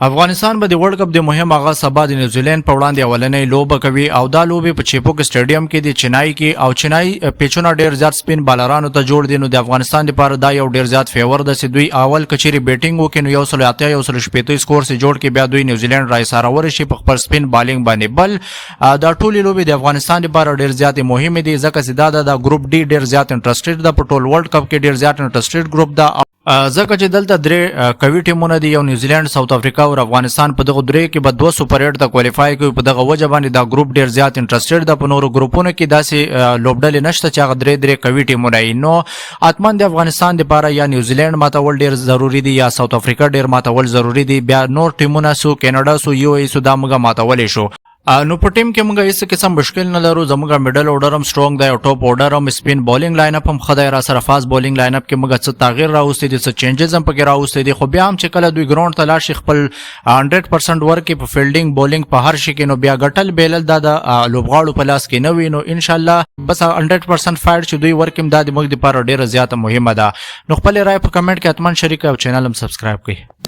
افغانستان به د ورلډ کپ د مهم آغاز سبا د نیوزیلند په وړاندې اولنۍ لوبه کوي او دا لوبې په چیپوک سټیډیم کې د چنای کې او چنای پیچونه ډیر زیات سپین بالرانو ته جوړ دي. نو د افغانستان لپاره دا یو ډیر زیات فیور ده چې دوی اول کچېرې بیټینګ وکړي، نو 180، 160 سکور سي جوړ کې بیا دوی نیوزیلند را ایسارول شي په خپل سپین بالینګ باندې. بل دا ټولې لوبې د افغانستان لپاره ډیر زیات مهمې دي، ځکه چې دا ګروپ ډي ډیر زیات انټرسټډ ده، په ټول ورلډ کپ کې ډیر زیات انټرسټډ ګروپ ده، ځکه چې دلته درې قوي ټیمونه دي، یو نیوزیلند، ساوث افریقا او افغانستان. په دغه درې کې به دوه سپر 8 ته کوالیفای کوي. په دغه وجه باندې دا ګروپ ډیر زیات انټرسټډ ده. په نورو ګروپونو کې داسې لوبډلې نشته چې هغه درې درې قوي ټیمونه وي. نو حتما د افغانستان لپاره یا نیوزیلند ماتول ډیر ضروري دي یا ساوث افریقا ډیر ماتول ضروري دي. بیا نور ټیمونه سو، کینیډا سو، یو ای سو، دا موږ ماتولی شو. نو په ټیم کې موږ هیڅ قسم مشکل نه لرو. زموږ میډل اورډر هم سترونګ دی او ټاپ اورډر هم، سپین بولینګ لاین اپ هم ښه دی را سره. فاست بولینګ لاین اپ کې موږ څه تغییر راوستي دي، څه چینجز هم پکې راوستي دي، خو بیا هم چې کله دوی ګراوند ته لاړ شي، خپل 100% ورکړي په فیلډینګ، بولینګ، په هر شي کې، نو بیا ګټل بیلل دا د لوبغاړو په لاس کې نه وي. نو ان شاء الله بس 100% فایټ چې دوی ورکړي، دا د موږ لپاره ډیره زیاته مهمه ده. نو خپل رائے په کمنټ کې حتما شریک او چینل هم سبسکرایب کړئ.